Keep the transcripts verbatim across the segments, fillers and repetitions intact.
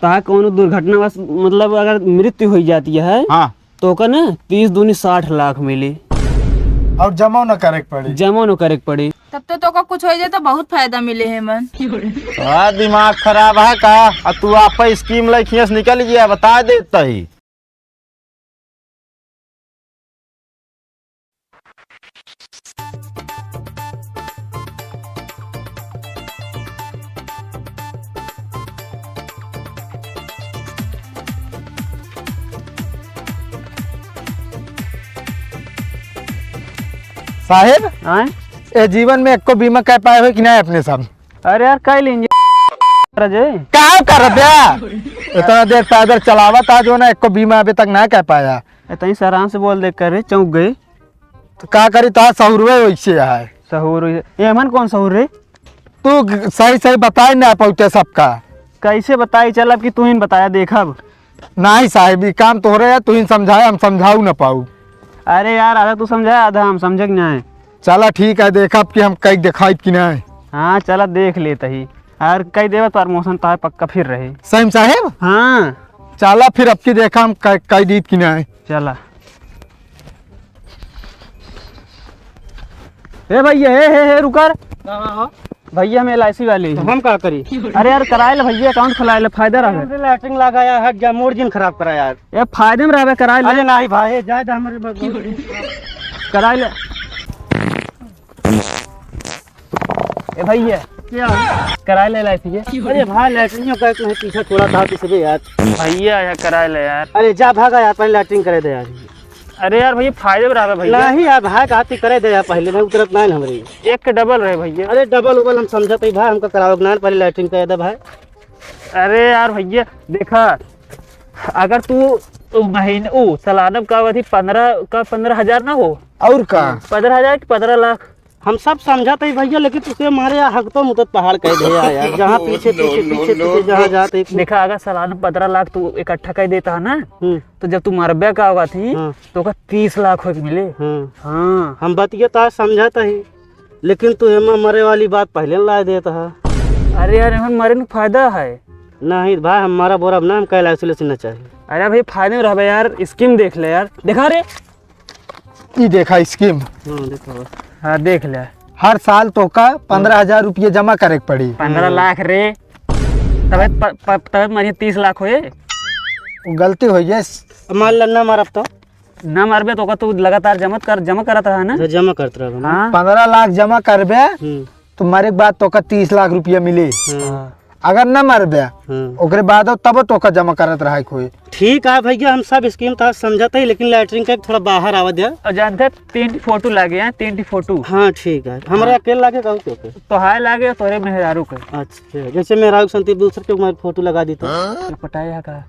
तोहार कौनो दुर्घटनावश, मतलब, अगर मृत्यु होइ जाती है, हाँ। तो ओकर ना तीस दूनी साठ लाख मिली। और जमा न करे के पड़ी। जमा न करे के पड़ी। तब तो तोका कुछ होइ जाए तो बहुत फायदा मिले है मन। तोहार दिमाग खराब है का? आ तू आपे scheme लइके हियां से निकल गया, बता देत ही। साहेब, आय? ए जीवन में एको बीमा कइ पाए हो कि नाहीं अपने सब? अरे यार, कइ लेंगे राजे। का करब बे? इतना देर पैदल चलावत आ जो ना, एको बीमा अभी तक ना कइ पाया। ए, तनी से आराम से बोल दे करे, चौंक गए। तो का करी, तोहार सहूरवे वैसे है। सहूर वैसे, एमन कौन सहूर रे? तू ग-, सही सही बताए ना पौते सबका। कैसे बताई, चल अब कि तू ही बताया, देखब। नाहीं साहेब, ई काम तोहरे है, तू ही समझाए, हम समझाऊ ना पाऊ। अरे यार, आधा तू समझाए, आधा हम समझे कि नाहीं। चला ठीक है, देखब कि हम कई देखाइत कि नाहीं। हाँ, चला देख लेत ही। यार, कई देबा तो promotion तार पक्का फिर रहे। सही में साहेब? हाँ। चला फिर अब की देखा हम कई, कई दीत कि नाहीं। चला। ए भैया, ए, हे, हे, रुकर। हाँ, हाँ, हाँ। भैया, हम L I C वाले हैं। तो हम का करी? अरे यार, कराए ले भैया, account खुलाए ले, फायदा रहे। हमरे लैट्रिन लगाया, हट जा, मूड जिन खराब करा यार। ए, फायदे में रहबे, कराए ले। अरे नाहीं भाई, जाए दे हमरे बगल। कराए ले। ए भैया, क्या? कराए ले L I C के। अरे भाई, लैट्रिन का तुम्हें पीछा छोड़ा था किसी पे यार। भैया, यार कराए ले यार। अरे जा भागा यार, पहले लैट्रिन करे दे यार। अरे यार भैया, फायदे में रहबे भैया। नाहीं यार भाई, कहती करे दे यार, पहले नहीं उतरत नाहीं हमरी। एक के डबल रहे भैया। अरे डबल उबल हम समझत ही भाई, हमका करावे के नाहीं, पहले लैट्रिन करे दे भाई। अरे यार भैया, देखा, अगर तू, तू महीने, ऊ, सालाना का अवधि पन्द्रह का, पन्द्रह हजार ना हो। और का? पन्द्रह हजार कि पन्द्रह लाख? हम सब समझत ही भैया, लेकिन तुसे मारे या हक तो मुदत पहाड़ कह दे यार, जहाँ पीछे, पीछे, पीछे, पीछे, जहाँ जात ही। देखा, अगर सालाना पन्द्रह लाख तू इकट्ठा कर देता है ना, हम्म। तो जब तू मरबे का होगा थी, हाँ। तो ओकर तीस लाख होके मिले। हाँ। हाँ। हम बतिया तो आज समझत ही, लेकिन तू एमा मरे वाली बात पहले ला देता है। अरे यार, एमन मरे में फायदा है। नाहीं भाई, हमारा बोरा अब ना, हमका L I C ना चाहिए। अरे भाई, फायदे में रहबे यार, scheme देख ले यार। देखा रे। ई देखा scheme। हाँ, देखो। हाँ, देख ले। हर साल तोका पन्द्रह हजार रुपये जमा करे के पड़ी। पन्द्रह लाख रे। तबे प-, प-, तबे मरिए तीस लाख होए। वो गलती होइ गई। मान ला ना मारब तो? ना मारबे तो ओका तू लगातार जमा कर, जमा करत रहा ना? हाँ, जमा करत रहा ना। हाँ। पन्द्रह लाख जमा करबे, हम्म। तो मरे के बाद तोका तीस लाख रुपया मिली। हाँ। अगर ना मरबे, हाँ। ओकरे बाद तब तोका जमा करत रहा कोई। ठीक है भैया, हम सब scheme तो समझत ही, लेकिन लैट्रिन का थोड़ा बाहर आवा दे। और जानते हैं, तीन ठी फोटो लागे हैं, तीन ठी फोटो। हाँ, ठीक है। हमरा हाँ। अकेले लागे कहू के? तो हाय लागे तोरे मेहरारू के। अच्छा, जैसे मेहरारू के संती दूसर के मारे फोटो लगा दी तो? हाँ? तो पटाया का?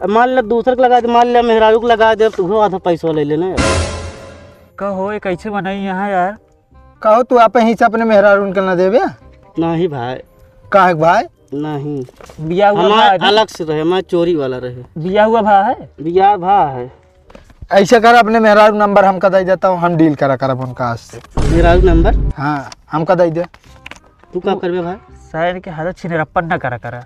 अब मान ले दूसर के लगा दे, मान ले मेहरारू के लगा दे, तो वो आधा पैसा ले लेना यार। कहो, ये कैसे बनाई यहाँ यार? कहो, तू आप ही से अपने मेहरारू के ना देबे? नहीं भाई। काहे के भाई? नहीं। बिया हुआ हमार भा अभी? अलग से रहे, हमार चोरी वाला रहे। बिया हुआ भा है? बिया भा है। ऐसे कर, अपने मेहरारू नंबर हमका दे देता हूँ, हम deal करा करब उनका आज से। मेहरारू नंबर? हाँ, हमका दे दे। तू का करबे भाई? शायद के हालत छिनरप्पन ना करा करा।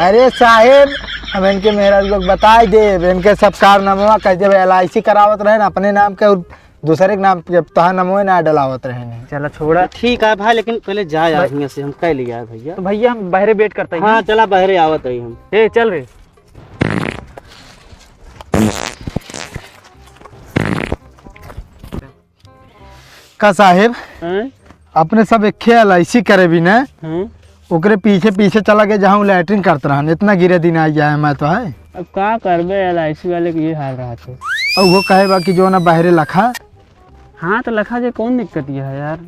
अरे साहेब, हम इनके मेहरारू लोग बताई देब, इनके सब कारनामा कह देब, L I C करावत रहे ना अपने नाम के, और दूसरे के नाम के तोहार नामो ना डलावत रहे नहीं। चला छोड़ा। ठीक है भाई, लेकिन पहले जाए भाई। यहाँ से हम कह लिया है भैया। तो भैया हम बहरे wait करते हैं। हाँ, चला बहरे आवत रही हम। ए, चल रे। का साहेब, हैं? अपने सब एक्खे L I C करे भी ना, हैं? ओकरे पीछे पीछे चला गए जहाँ उ लैट्रिन करत रहन। इतना गिरे दिन आ गया है, मैं तो है। अब का करबे, L I C वाले के ये हाल रहत है। अब वो कहे बा कि जो ना बहरे लखा। हाँ, तो लखा जे कौन दिक्कत ये है यार?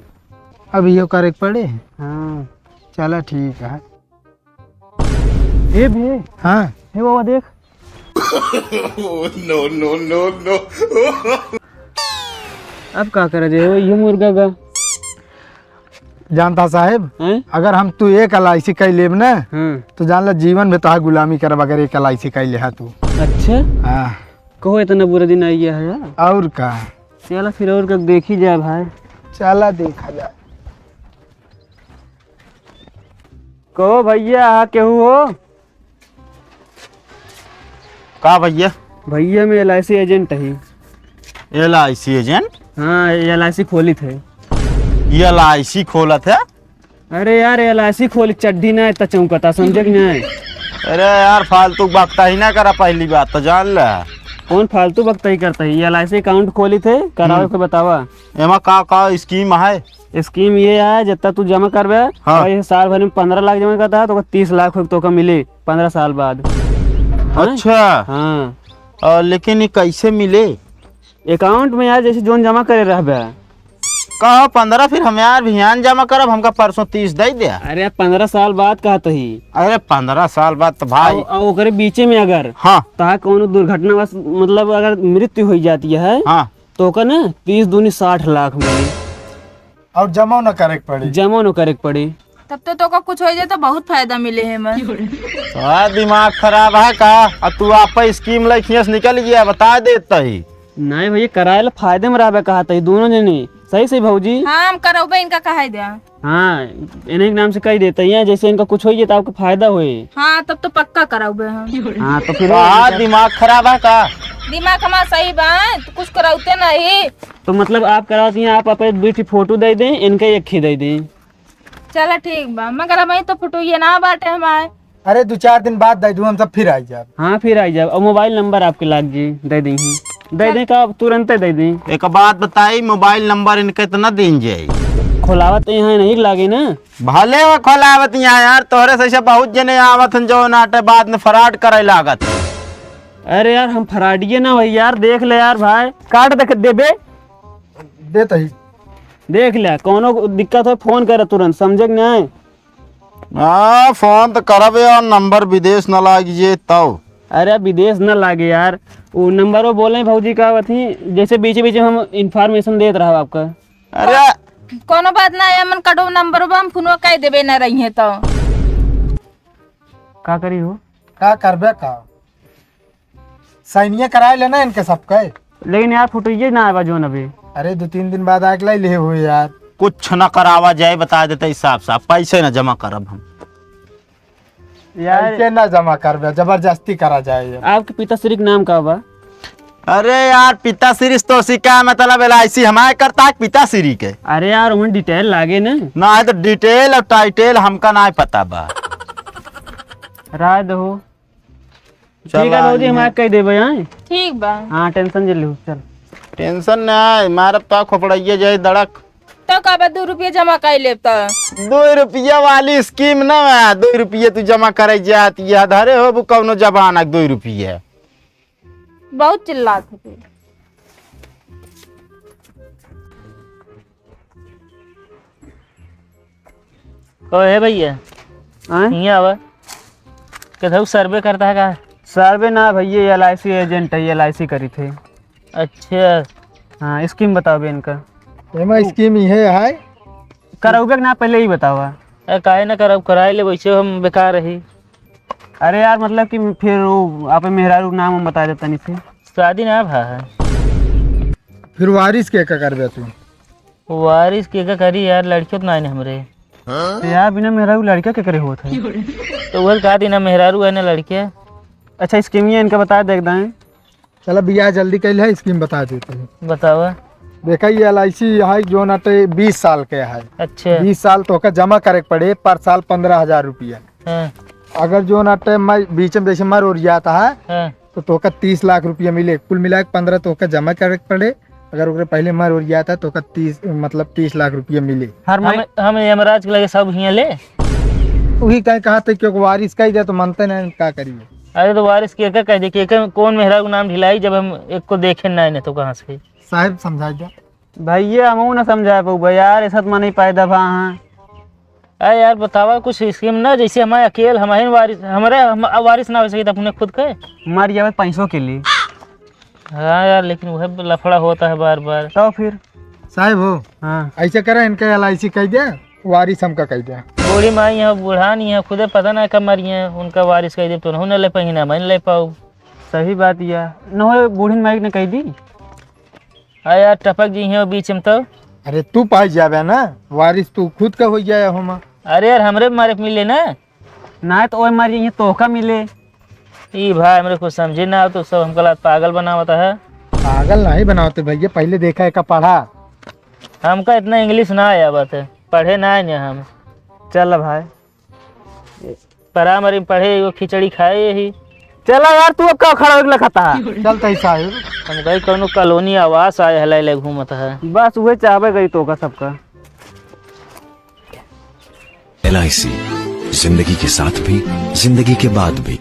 अब यो करे के पड़े। हाँ। चला ठीक है। ए बे। हाँ। हे बाबा देख। No, no, no, no। अब का करा जाए, ये मुर्गा का? जानता साहेब, हैं? अगर हम तू एक L I C कई लेब ना, हाँ। तो जान ला जीवन में तोहार गुलामी करब अगर एक L I C कई लेहा तू। अच्छा? हाँ। कहो इतना बुरा दिन आ गया है यार। और का? चला फिर और का देखी जाए भाई। चला देखा जाए। कहो भैया, हाँ केहू हो? का भइया? भइया, मैं एल आई सी एजेंट ही। L I C agent? हाँ, एल आई सी खोलित है। एल आई सी खोलत है? अरे यार, एल आई सी खोली, चड्डी ना इतना चौंकता, समझे कि नहीं? अरे यार, फालतू बकता ही ना करा, पहली बात तो जान ले। कौन फालतू बकता ही करता है? एल आई सी अकाउंट खोलित है, करावे हम्म। के बतावा। एमा का का स्कीम है? स्कीम ये है, जितना तू जमा करबे, हाँ। और ये साल भर में पन्द्रह लाख जमा करता है, तो तीस लाख तोका मिले पन्द्रह साल बाद। हाँ? अच्छा। हाँ। और लेकिन ये कैसे मिले? अकाउंट में यार, जैसे जोन जमा करे रहबे। कहो पन्द्रह, फिर हम यार बिहान जमा करब, हमका परसों तीस दे दे। अरे यार, पन्द्रह साल बाद कहत ही। अरे पन्द्रह साल बाद तो भाई। और, और ओकरे बीचे में अगर हाँ। तहा कौनो दुर्घटनावश, मतलब अगर मृत्यु हो जाती है, हाँ। तो ओकर ना तीस दूनी साठ लाख मिली। और जमा न करे के पड़ी। जमा न करे के पड़ी। तब तो तोका कुछ हो जाए तो बहुत फायदा मिले है मैं। हाँ, दिमाग खराब है का? अब तू आप स्कीम लइखिया से निकल गया, बता देता ही। नहीं भइया, कराए ला फायदे में रहबे कहा तही दोनों जने। सही सही भौजी। हाँ, हम करौबे इनका कहा दिया। हाँ, इन्हीं के नाम से कह देते हैं, जैसे इनका कुछ हो जाए तो आपको फायदा होए। हाँ, तब तो पक्का करौबे हम। हाँ, तो फिर तो हाँ, दिमाग खराब है का? दिमाग हमारा सही बा, तो कुछ करौते नहीं। तो मतलब आप करावत हैं, आप अपने दो ठे फोटो दे दें, इनके एक ही दे दें। चला ठीक बा, मगर अबहीं तो फोटो ये ना बाटे हमारे। अरे दो चार दिन बाद दे दूँ, हम सब फिर आई जाब। हाँ, फिर आई जाब। और मोबाइल नंबर आपके लाग जी, दे दें ही। दे चल। दें का, अब तुरंते दे दें। एक बात बताई, मोबाइल नंबर इनके तो ना दें जाई। खोलावत यहाँ नहीं लागे ना। भले वो खोलावत यहाँ यार, तोहरे से ऐसे बहुत जने आवत हैं जो नाटे बाद में फ्रॉड करे लागत। अरे यार, हम फ्रॉडिये ना भाई यार, देख ले यार भाई। कार्ड देख देबे। देत ही। देख ले, कौनो दिक्कत हो फोन करे तुरंत, समझे कि नहीं? हाँ, फोन तो करब यार, नंबर विदेश न लाग जे तब। अरे विदेश न लागे यार, वो नंबर वो बोले भौजी का अथी, जैसे बीचे बीचे हम इन्फॉर्मेशन देत रहब आपका। अरे कोनो बात ना है, मन कटो नंबर बा, हम फोनो कह देबे ना रही है तो। का करी हो? का करबे का? साइनिया कराए लेना इनके सबके। लेकिन यार, फोटो ये ना आवा जोन अभी। अरे, दो तीन दिन बाद आके लाई ले हो यार। कुछ ना करावा जाए, बता देते ही साफ साफ, पैसे ना जमा करब हम। यार, पैसे ना जमा करबे, जबरदस्ती करा जाए ये। आपके पिताश्री के नाम का बा? अरे यार, पिताश्री से तो सी का मतलब, एल आई सी हमारे करता है पिताश्री के। अरे यार, उन्हें डिटेल लागे ना। ना है तो डिटेल और टाइटेल हमका ना पता बा। राय दहो। चल ठीक है भौजी, हम आइए। आके कह देबे, हाँ? ठीक बा। हाँ, टेंशन जे लेहू, चल। टेंशन ना है, मारब तो खोपड़ाइए जाए दड़क। तो का बा, दो रुपया जमा कर लेब तो? दो रुपया वाली स्कीम ना है, दो रुपया तू जमा करे जात, या धरे हो वो कौनो जबान है, दो रुपया। बहुत चिल्लात है तू। कहो, हे भैया, आँय? हियाँ आवा। कहत हऊ सर्वे करता है का? सर्वे ना भैया, ये एल आई सी एजेंट है, ये एल आई सी करी थे। अच्छा। हाँ, स्कीम बताओ बे इनका। एमा स्कीम इहे है। करौबे के ना, पहले ही बतावा। अरे काहे ना करब, कराए ले, वैसे हम बेकार रही। अरे यार, मतलब कि फिर वो आप मेहरारू के नाम हम बता देता नहीं फिर। शादी ना भा है। फिर वारिस के का करबे तू? वारिस के का करी यार, लड़कियों तो ना है हमरे। तो यार, बिना मेहरारू लड़का के करे होत है? तो वही कहा दी ना, मेहरारू है ना लड़के। अच्छा, स्कीमिया इनका बता दे एकदम। चला बियाह जल्दी कैल है, स्कीम बता देते हैं। बतावा। देखा, ये एल आई सी है, जोन अटे बीस साल के है। अच्छा। बीस साल तोहका जमा करे के पड़े, पर साल पन्द्रह हजार रुपया। हाँ। अगर जोन अटे मैं बीच में जैसे मर ओरियात है, हाँ। तो तोहका तीस लाख रुपया मिले, कुल मिला के पन्द्रह तोहका जमा करे के पड़े। अगर ओकरे पहले मर ओरियात है, तोहका तीस, मतलब तीस लाख रुपया मिले। हर हम, मही- हम यमराज के लगे सब हियाँ ले। वही कहीं कहा थे कि ओकर वारिस कह दे तो मानते नहीं, का करिए? अरे तो वारिस के का कह दे कि एकर कौन मेहरारू के नाम ढिलाई, जब हम एक को देखे ना, नहीं तो कहाँ से? साहब समझा दे। भैया, हमहू ना समझा पउबा यार, ऐसा तो मने पैदा भा हाँ। अरे यार, बतावा कुछ स्कीम ना, जैसे हमारे अकेल, हमारे वारिस, हमारे हम, वारिस ना हो सके तो अपने खुद के। मर जावे पैसों के लिए। हाँ यार, लेकिन वह लफड़ा होता है बार बार। तो फिर? साहब हो, हाँ। ऐसे करा, इनका एल आई सी कह दे, वारिस हमका कह दे। बूढ़ी माई है, बूढ़ा नहीं है, खुदे पता ना कब मरी है, उनका वारिस कह दे तो नहीं ले पाएंगे, ना मैं ले पाऊ। सही बात या, न हो बूढ़ी माई ने कह दी। हाँ यार, टपक जी है बीच में तो। अरे तू पाई जाबे ना, वारिस तू खुद का हो जाए होमा। अरे यार, हमरे मारे के मिले ना। ना तो ओए मर जाइए, तोहका मिले। ई भाई, हमरे कुछ समझे ना आवत, सब हमका लात पागल बनावत है। पागल नहीं बनावते भैया, पहले देखा एका पढ़ा। हमका इतना इंग्लिश ना आवत है, पढ़े ना आए हम। चल भाई। परामरी में पढ़े, एगो खिचड़ी खाए यही। चला यार, तू अब का खड़ा होके लखता है? चल तई साहब। हम कहीं कौनो कॉलोनी आवास आए हलाई ले घूमत है। बस उहे चाहबे गई तो का सबका। एल आई सी, जिंदगी के साथ भी, जिंदगी के बाद भी।